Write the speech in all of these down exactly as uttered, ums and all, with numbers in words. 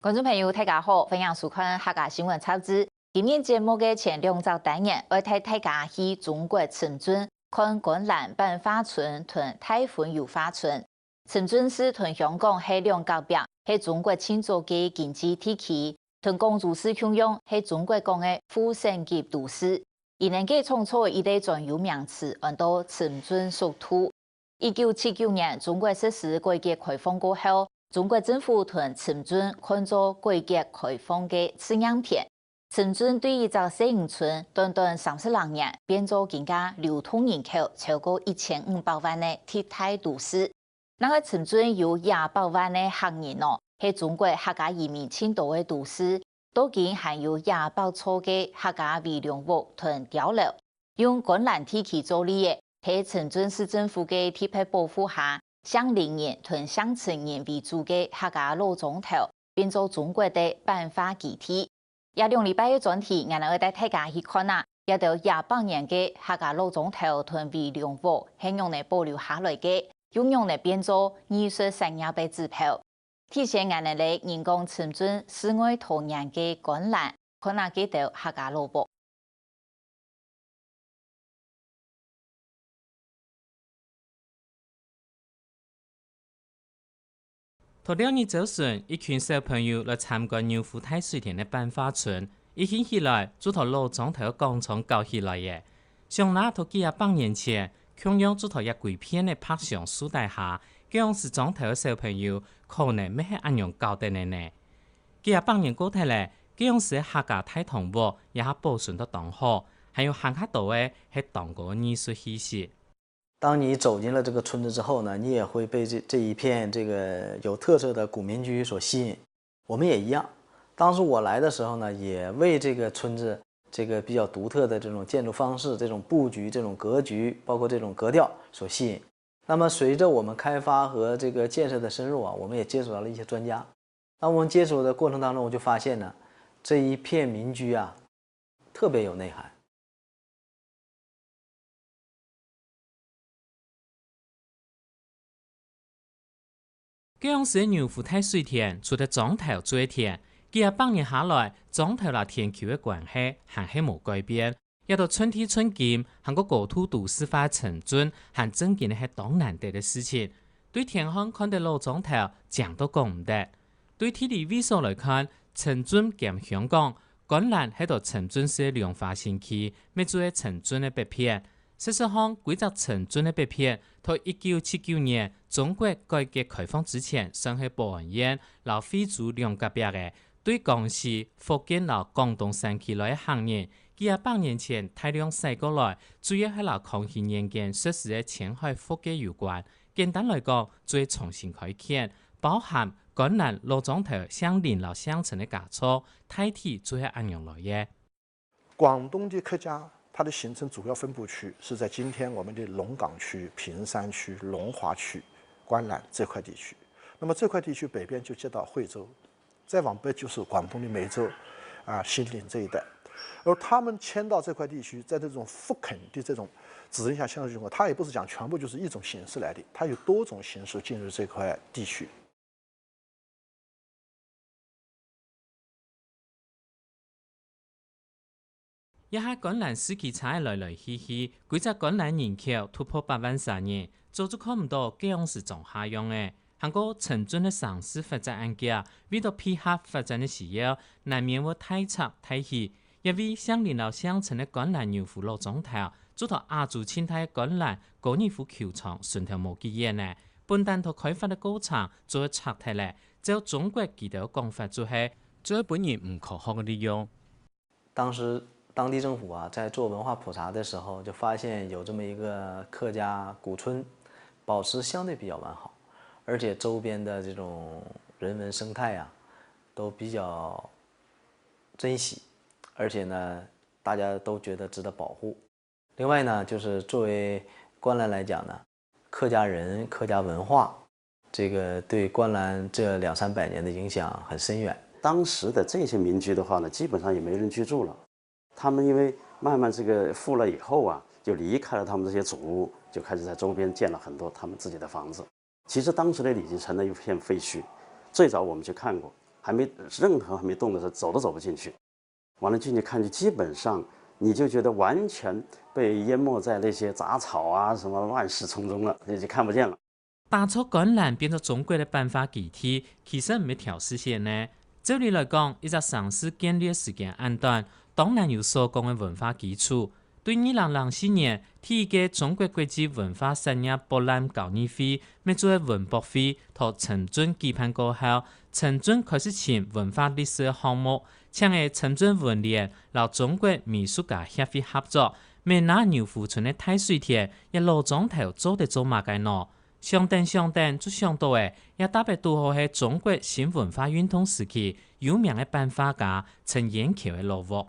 觀眾朋友，大家好，歡迎收看客家新聞雜誌。今日節目个前兩隻單元，愛帶大家去中國深圳看觀瀾、半化村同大分油畫村。深圳市同香港係兩隔壁，係中國盡早个經濟地區，同廣州市共樣係中國講个副省級都市。佢等个創造一個專有名詞，安到深圳熟度。一九七九年，中國實施改革開放過後，中國政府同深圳看做改革開放个試驗田。深圳對一隻細漁村，短短三十零年，變做今下流動人口超過一千五百萬个第大都市。另外，深圳有二百萬个客人哦，係中國客家移民盡多个都市，到今還有二百座个客家圍龍屋同碉樓。用觀瀾地區做例仔，在深圳市政府个特別保護下，姓林人同姓陳人為主个客家老庄頭，變做中國个版畫基地。這兩禮拜个專題，𠊎等愛帶大家去看啊，這兜二百年个客家老庄頭同圍龍屋係仰仔保留下來个，又仰仔變做藝術產業个指標。提前𠊎等來人講深圳世外桃源个觀瀾，看啊該兜客家老屋。 頭六日朝晨，一群小朋友來參觀牛湖大水田个半化村，一興起來，就在老庄頭廣場搞起來了。想拿到幾下百年前，共樣就在這歸片个白牆樹底下，該央時庄頭个小朋友可能乜係恁樣搞等个呢。幾下百年過忒了，該央時个客家大堂屋也還保存到當好，還有還較多个係當高个藝術氣息。 當你走進了這個村子之後呢，你也會被這，這一片這個有特色的古民居所吸引。我們也一樣，當時我來的時候呢，也為這個村子這個比較獨特的這種建築方式、這種布局、這種格局，包括這種格調所吸引。那麼隨著我們開發和這個建設的深入啊，我們也接觸到了一些專家。那我們接觸的過程當中，我就發現呢，這一片民居啊，特別有內涵。 該央時个牛湖大水田，除忒庄頭做个田，幾下百年下來，庄頭摎田坵个關係還係無改變。這兜寸地寸金，還過高度都市化个城鎮，還正經係當難得个事情。對天項看忒老庄頭，靚到講毋得。 對地理位所來看，深圳兼香港，觀瀾係在深圳市个兩化新區，乜就係深圳个北片。事實上，歸隻深圳个北片，在一九七九年中國改革開放之前，算係寶安縣摎惠州兩隔壁个。對江西、福建摎廣東山區來个客人，幾下百年前大量徙過來，主要係摎康熙年間實施个遷海復界有關。簡單來講，就係重新開墾， 包含觀瀾老庄頭姓林摎姓陳个家族，大體就係恁樣來个。廣東的客家，它的形成主要分布區是在今天我們的龍崗區、屏山區、龍華區、觀瀾這塊地區。那麼這塊地區北邊就接到惠州，再往北就是廣東的梅州，啊，興寧這一帶。而他們遷到這塊地區，在這種復墾的這種指令下遷入去以後，它也不是講全部就是一種形式來的，它有多種形式進入這塊地區。 這下觀瀾市區車仔來來去去，歸隻觀瀾人口突破八萬儕人，早就看毋到該央時莊下樣仔。還過深圳个城市發展恁遽，為著配合發展个需要，難免會大拆大起。這位姓林摎姓陳个觀瀾牛湖老庄頭，就在亞洲盡大个觀瀾高爾夫球場脣頭無幾遠仔。本旦在開發个過程就係拆忒了，照中國佢兜講法就係，就係分人毋科學个利用。 當時當地政府啊，在做文化普查的時候，就發現有這麼一個客家古村，保持相對比較完好，而且周邊的這種人文生態啊，都比較珍惜，而且呢，大家都覺得值得保護。另外呢，就是作為觀瀾來講呢，客家人、客家文化，這個對觀瀾這兩三百年的影響很深遠。當時的這些民居的話呢，基本上也沒人居住了。他們因為慢慢這個富了以後啊，就離開了他們這些祖屋，就開始在周邊建了很多他們自己的房子。其實當時的已經成了一片廢墟。最早我們去看過，还没任何还没动的时候，走都走不进去。完了进去看，就基本上你就觉得完全被淹没在那些杂草啊什么乱石丛中了，也就看不见了。打造觀瀾變做中國个版畫基地，其實毋係調時間呢。照理來講，一隻城市建立个時間恁短，當難有所講个文化基礎。對二零零四年，第一屆中國國際文化產業博覽交易會，乜就係文博會，在深圳舉辦過後，深圳開始尋文化歷史个項目，請个深圳文聯摎中國美術家協會合作，乜拿牛湖村个大水田，這老庄頭做得做麼个呢？ 想等想等就想到了，這搭仔堵好係中國新文化運動時期有名个版畫家陳延橋个老屋。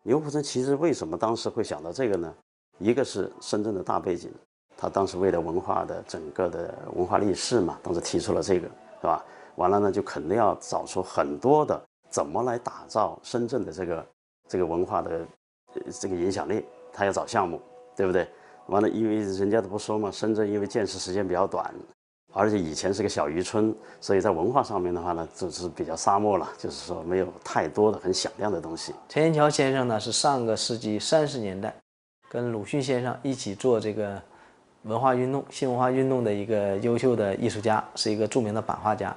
牛湖村其实为什么当时会想到这个呢？一个是深圳的大背景，他当时为了文化的整个的文化历史嘛，当时提出了这个，是吧？完了呢，就肯定要找出很多的怎么来打造深圳的这个这个文化的这个影响力，他要找项目，对不对？完了，因为人家都不说嘛，深圳因为建设时间比较短，而且以前是个小渔村，所以在文化上面的话呢，就是比较沙漠了，就是说没有太多的很响亮的东西。陈延桥先生呢，是上个世纪三十年代跟鲁迅先生一起做这个文化运动、新文化运动的一个优秀的艺术家，是一个著名的版画家。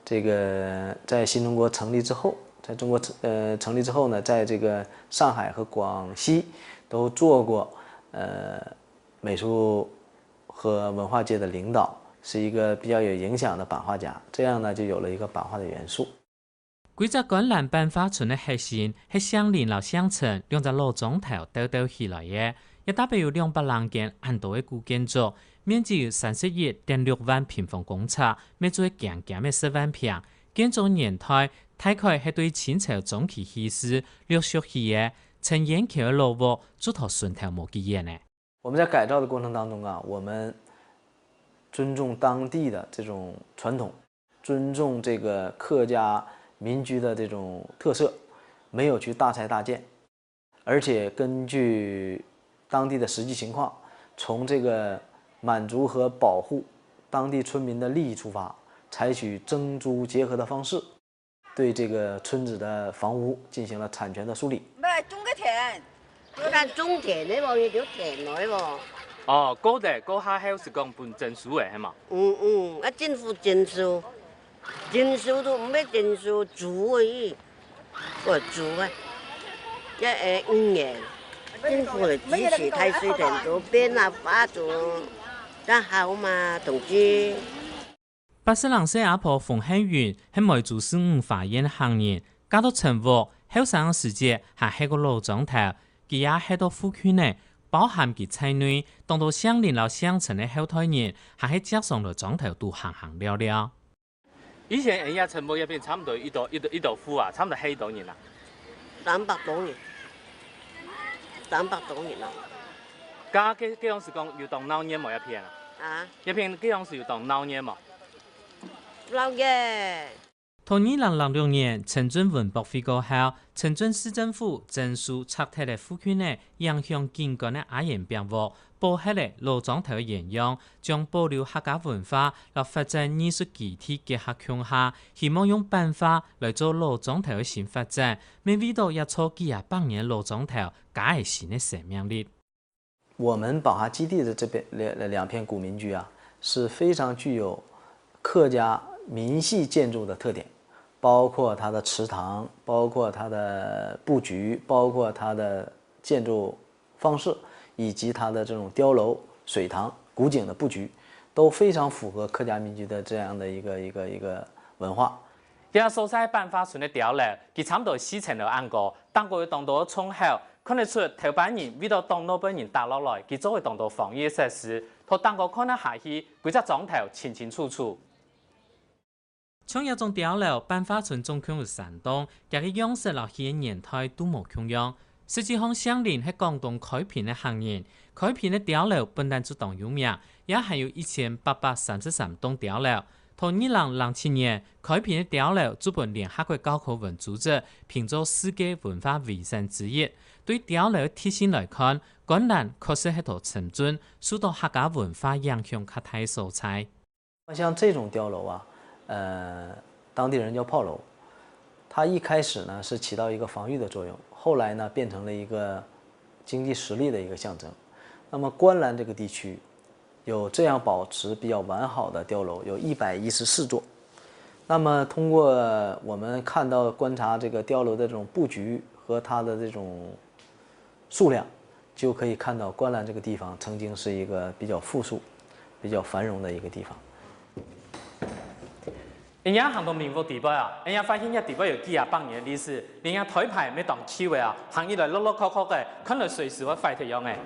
这个在新中国成立之后，在中国呃成立之后呢，在这个上海和广西都做过呃美术和文化界的领导，是一个比较有影响的版画家。这样呢，就有了一个版画的元素。 規隻觀瀾版畫村个核心係姓林摎姓陳兩隻老庄頭鬥鬥起來个，這搭仔有兩百零間恁多个古建築，面積有三十一點六萬平方公尺，乜就係驚驚个十萬坪。建築年代大概係對清朝中期起勢陸續起个，陳延橋个老屋就在脣頭無幾遠仔。 我们在改造的过程当中啊，我们尊重当地的这种传统，尊重这个客家民居的这种特色，没有去大拆大建，而且根据当地的实际情况，从这个满足和保护当地村民的利益出发，采取增租结合的方式， 对这个村子的房屋进行了产权的梳理。毋係種个田，該種田个無，你就田來無？哦，過得過下後係講分徵收个係無？嗯嗯，啊政府徵收，徵收都毋係徵收，租个，哦租个，這誒五年，政府个支持大水田都變啊花都，當好嘛，同志。 八十零歲阿婆馮漢雲係梅州市五華縣客人，嫁到陳屋，後生个時節還歇過老庄頭，佢也歇到附近仔，包含佢在內，當多姓林摎姓陳个後代人，還係輒常來庄頭肚行行尞尞。以前恁樣陳屋這片差毋多幾多幾多幾多戶啊，差毋多歇幾多人啊？三百多人，三百多人咯。該該該樣時講有當鬧熱無這片啊？啊，這片該樣時有當鬧熱無？鬧熱。 到二零零六年，深圳文博會過後，深圳市政府整修拆忒个附近仔影響景觀个阿賢壁屋，保核了老庄頭个原樣，將保留客家文化摎發展藝術基地結合共下，希望用版畫來做老庄頭个新發展，乜為著這座幾下百年个老庄頭加了新个生命力。 我们版画基地的这边两两片古民居啊，是非常具有客家民系建筑的特点，包括它的祠堂，包括它的布局，包括它的建筑方式，以及它的这种碉楼、水塘、古井的布局，都非常符合客家民居的这样的一个一个一个文化。這所在版畫村个碉樓，佢差毋多四層樓恁高，頂高有當多个窗口， 看得出頭擺人為著擋老輩人打落來，佢做个當多防疫設施，對頂高看啊下去，歸隻庄頭清清楚楚。像這種碉樓，版畫村總共有三棟，佢个樣式摎起个年代都無共樣。實際上，姓林係廣東開平个客人，開平个碉樓本來就當有名，也還有一千八百三十三棟碉樓。 到二零零七年，開平个碉樓就分聯合國教科文組織評做世界文化遺產之一。對碉樓个特性來看，觀瀾確實係在深圳受到客家文化影響較大个所在。像這種碉樓啊，呃，當地人叫炮樓，它一开始呢是起到一个防御的作用，后来呢变成了一个经济实力的一个象征。那么观澜这个地区有这样保持比较完好的碉楼，有一百一十四座。那么通过我们看到观察这个碉楼的这种布局和它的这种数量，就可以看到观澜这个地方曾经是一个比较富庶、比较繁荣的一个地方。人家行到民屋底背啊，人家发现这底背有几啊百年的历史，人家台牌没当气味啊，行起来落落靠靠个，看来随时会坏脱样哎。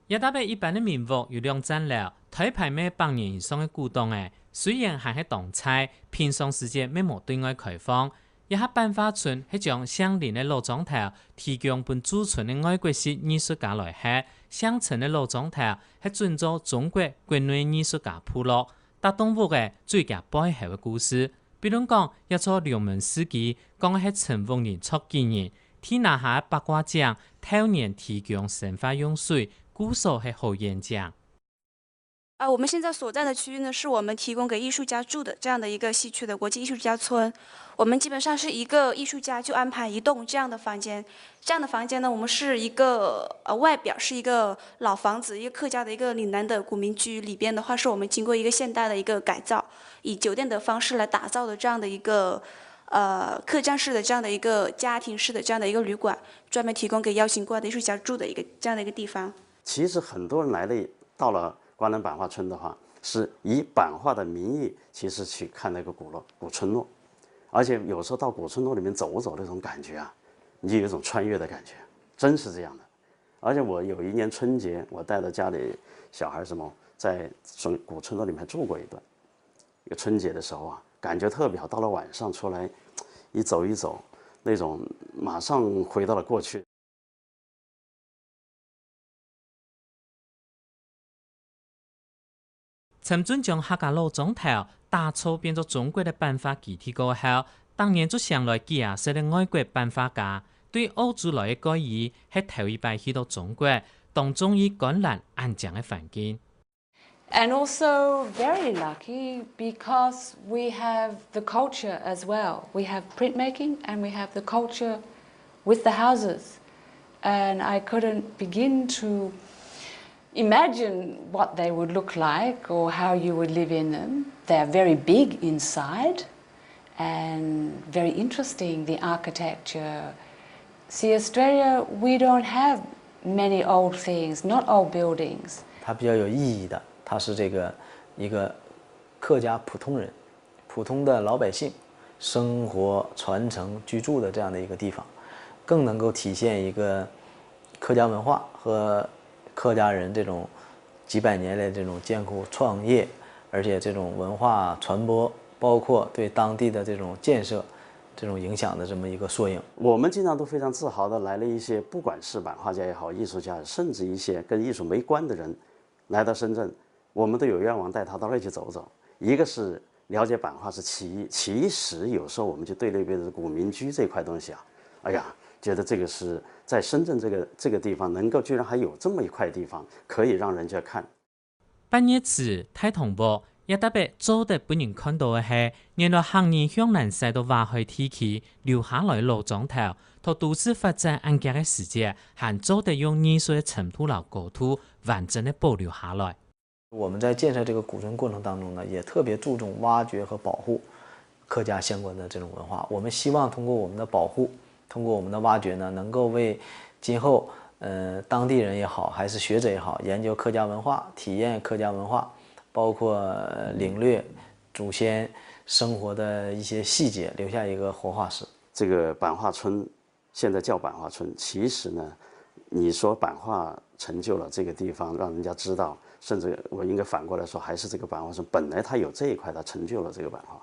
一搭北一般的民屋有两层樓，台牌咩百年以上的古董哎，虽然还係当在，平常时节咩无对外开放， 這下板畫村係將姓林个老庄頭提供分駐村个外國籍藝術家來歇，姓陳个老庄頭係準做中國國內藝術家部落，搭棟屋仔就佢背後个故事。比論講，這座龍門市集講係陳屋人撮幾人，地泥下八卦井透年提供生活用水，故所係好遠景。 啊，我们现在所在的区域呢，是我们提供给艺术家住的这样的一个西区的国际艺术家村。我们基本上是一个艺术家就安排一栋这样的房间，这样的房间呢，我们是一个呃外表是一个老房子，一个客家的一个岭南的古民居，里边的话是我们经过一个现代的一个改造，以酒店的方式来打造的这样的一个呃客栈式的这样的一个家庭式的这样的一个旅馆，专门提供给邀请过来的艺术家住的一个这样的一个地方。其实很多人来了到了观澜版画村的话，是以版画的名义，其实去看那个古落古村落，而且有时候到古村落里面走一走，那种感觉啊，你就有一种穿越的感觉，真是这样的。而且我有一年春节，我带着家里小孩什么，在古村落里面住过一段。一个春节的时候啊，感觉特别好。到了晚上出来一走一走，那种马上回到了过去。 陳俊將客家老庄頭打造變做中國个版畫基地過後，逐年就請來幾下十个外國版畫家，對澳洲來个蓋爾係頭一擺去到中國，當中意觀瀾恁靚个環境。 And also very lucky because we have the culture as well. We have printmaking and we have the culture with the houses. And I couldn't begin to imagine what they would look like or how you would live in them. They're very big inside and very interesting, the architecture. See, Australia, we don't have many old things, not old buildings. 它比较有意义的，它是这个一个客家普通人、普通的老百姓生活、传承、居住的这样的一个地方，更能够体现一个客家文化和客家人这种几百年来这种艰苦创业，而且这种文化传播，包括对当地的这种建设、这种影响的这么一个缩影。我们经常都非常自豪的来了一些，不管是版画家也好，艺术家，甚至一些跟艺术没关的人，来到深圳，我们都有愿望带他到那里去走走。一个是了解版画是其一，其实有时候我们就对那边的古民居这块东西啊，哎呀，觉得这个是在深圳这个这个地方能够居然还有这么一块地方可以让人家看。八月初，大同屋，也特別做得分人看到个係，原來行人向南駛到華海地區留下來个老庄頭，到都市發展恁遽个時節，還做得用藝術个程度摎高度完整个保留下來。 我们在建设这个古村过程当中呢，也特别注重挖掘和保护客家相关的这种文化。我们希望通过我们的保护，通过我们的挖掘呢，能够为今后呃当地人也好，还是学者也好，研究客家文化、体验客家文化，包括领略祖先生活的一些细节，留下一个活化石。这个版画村 现在叫版画村，其实呢，你说版画成就了这个地方，让人家知道，甚至我应该反过来说，还是这个版画村本来它有这一块，它成就了这个版画。